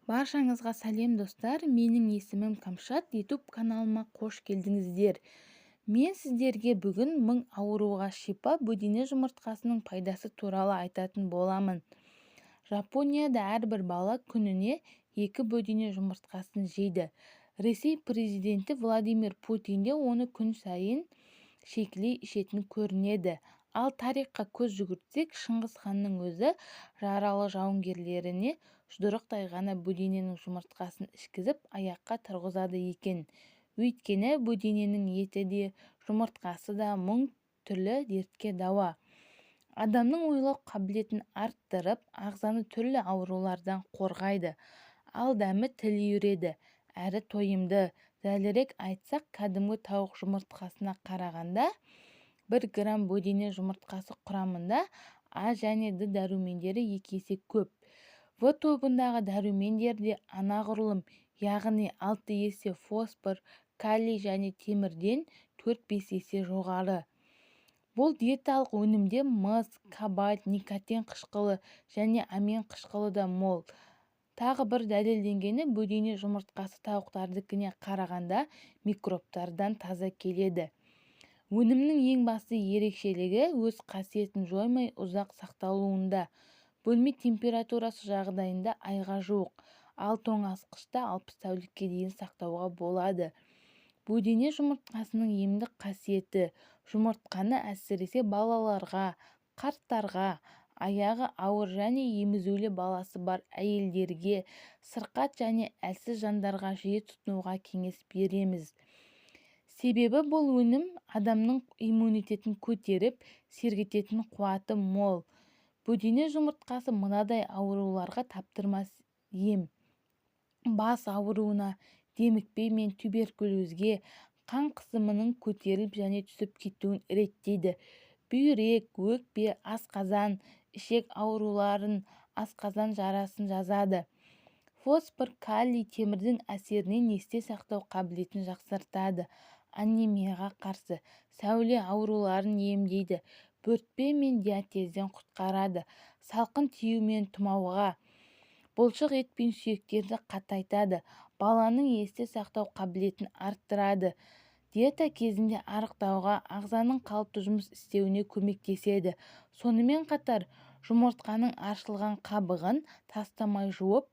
Баршаңызға сәлем, достар! Менің есімім Камшат. YouTube каналыма қош келдіңіздер! Мен сіздерге бүгін мың ауруға шипа бөдене жұмыртқасының пайдасы туралы айтатын боламын. Жапонияда әрбір бала күніне екі бөдене жұмыртқасын жейді. Ресей президенті Владимир Путин де оны күн сайын шикілей ішетін көрінеді. Ал тарихқа көз жүгіртсек, Шыңғыс ханның өзі жаралы жауынгерлеріне жұдырықтай ғана бөдененің жұмыртқасын ішкізіп, аяққа тұрғызады екен. Өйткені бөдененің еті де, жұмыртқасы да мың түрлі дертке дауа. Адамның ойлау қабілетін арттырып, ағзаны түрлі аурулардан қорғайды. Ал дәмі тіл үйіреді, әрі тойымды. Дәлірек айтсақ, кәдімгі тауық жұмыртқасына қарағанда 1 грамм бөдене жұмыртқасы құрамында А және Д дәрумендері екі есе көп. В тобындағы дәрумендер де анағұрлым, яғни 6 есе, фосфор, калий және темірден 4-5 есе жоғары. Бұл диеталық өнімде мыс, кобальт, никотин қышқылы және амин қышқылы да мол. Тағы бір дәлелденгені, бөдене жұмыртқасы тауықтардікіне қарағанда микробтардан таза келеді. Өнімнің ең басты ерекшелігі өз қасиетін жоймай ұзақ сақталуында. Бөлме температурасы жағдайында айға жуық, ал тоңазытқышта 60 тәулікке дейін сақтауға болады. Бөдене жұмыртқасының емдік қасиеті. Жұмыртқаны әсіресе балаларға, қарттарға, аяғы ауыр және емізулі баласы бар әйелдерге, сырқат және әлсіз жандарға жиі тұтынуға кеңес береміз. Себебі бұл өнім адамның иммунитетін көтеріп, сергітетін қуаты мол. Бөдене жұмыртқасы мынадай ауруларға таптырмас ем: бас ауруына, демікпе мен туберкулезге, қан қысымының көтеріліп және түсіп кетуін реттейді, бүйрек, өкпе, асқазан, ішек ауруларын, асқазан жарасын жазады. Фосфор, калий, темірдің әсерінен есте сақтау қабілетін жақсартады, анемияға қарсы, сәуле ауруларын емдейді, бөртпе мен диатезден құтқарады, салқын тию мен тұмауға, бұлшық ет пен сүйектерді қатайтады, баланың есте сақтау қабілетін арттырады, диета кезінде арықтауға, ағзаның қалыпты жұмыс істеуіне көмектеседі. Сонымен қатар жұмыртқаның аршылған қабығын тастамай жуып,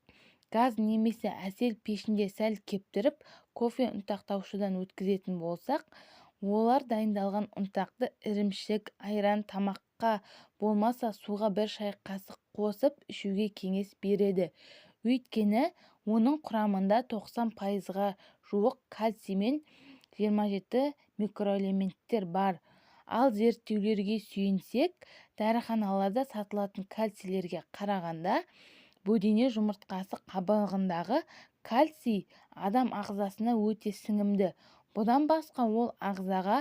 газ немесе әсел пешінде сәл кептіріп, кофе ұнтақтаушыдан өткізетін болсақ, олар дайындалған ұнтақты ірімшік, айран, тамаққа болмаса суға бір шай қасық қосып ішуге кеңес береді. Өйткені оның құрамында 90%-ға жуық кальций мен 27 микроэлементтер бар. Ал зерттеулерге сүйенсек, дәріханаларда сатылатын кальцийлерге қарағанда бөдене жұмыртқасы қабығындағы кальций адам ағзасына өте сіңімді. Бұдан басқа ол ағзаға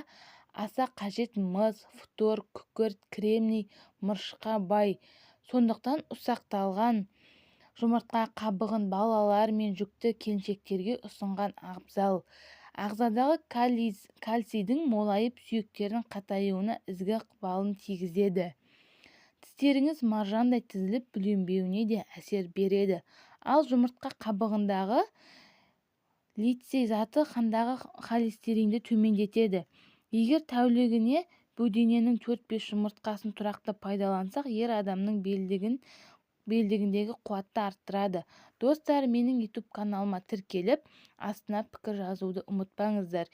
аса қажет мыс, фтор, күкірт, кремний, мырышқа бай. Сондықтан ұсақталған жұмыртқа қабығын балалар мен жүкті келіншектерге ұсынған абзал. Ағзадағы кальцийдің молайып, сүйектердің қатаюына ізгі ықпалын тигізеді. Тістеріңіз маржандай тізіліп, бүлінбеуіне де әсер береді. Ал жұмыртқа қабығындағы лецитин заты қандағы холестеринді төмендетеді. Егер тәулігіне бөдененің 4-5 жұмыртқасын тұрақты пайдалансақ, ер адамның белдігіндегі қуатты арттырады. Достар, менің YouTube каналыма тіркеліп, астына пікір жазуды ұмытпаңыздар.